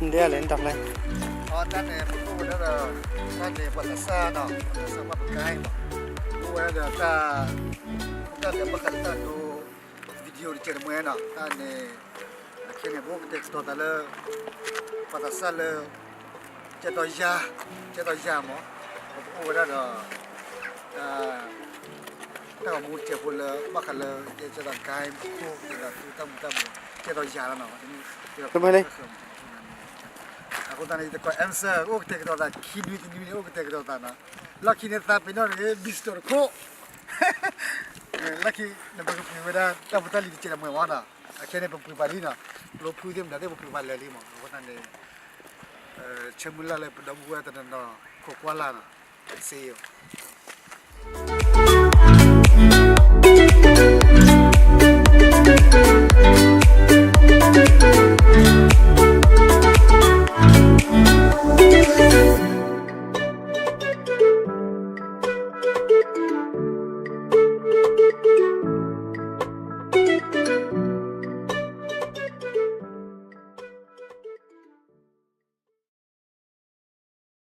ဒ်လဲၣ်နတၢ်ဖျါ, အတၢ်န့ၣ် ပအိၣ်ဝဲဒၣ်ဒီး တၢ်န့ၣ် ပှၤသးစၢ်နီၤ, ပှၤသးစၢ်ဘၣ်ပကါအံၤမး, အိၣ်ဝဲဒၣ်ဒီးတၢ် တၢ်လဲၤဘၣ်ဃးဒီးတၢ်ဒိ video တကဲးတမှဲနီၤ, တၢ်န့ၣ် အခဲန့ၣ် ပအိၣ်ကတဲာ်ကတီၤသးလၢ ပှၤသးစၢ်လၢ ကဲထီၣ်ယၤ, ကဲထီၣ်ယၤမး, ပကအိၣ်ဝဲဒၣ်ဒီး တၢ်ဂီၤမူတစဲးဖိလၢ ဘၣ်ဃးလၢ ကဲထီၣ် guide ခိၣ် ကဲထီၣ်သုတၢ်မူၤတၢ်ဘှီး ကဲထီၣ်ယၤလီၤနီၤ, အဃိသတးန့ၣ် ယတကိး answer အိၣ်ကတဲာ်ကတီၤသး ခံနွံတနွံန့ၣ် အိၣ်ကတဲာ်ကတီၤသးနီၤ, လီၢ်ခံန့ၣ်သးပ့ၤနီၣ်န့ၣ် ဘံစတိၣ်တခိၣ် လီၢ်ခံ နပကပှ့ၤဝဲဒၣ် တၢ်ဖိတၢ်လံၤတကဲးတမှဲမးနီၤ, အခဲန့ၣ် ပပှ့ၤပာ်လံနီၤ, ကျိဖုသ့ၣ်မတၤသ့ၣ် ပပှ့ၤပာ်လၢာ်လံမး, အဃိသတးန့ၣ် ဆၢမုၢ်လၢ်လၢပဒီပုၢ်ဝဲၢ်တနီၤနီၤ ခိးကွၢ်လၢ်နီၤ, စ့ယိၤ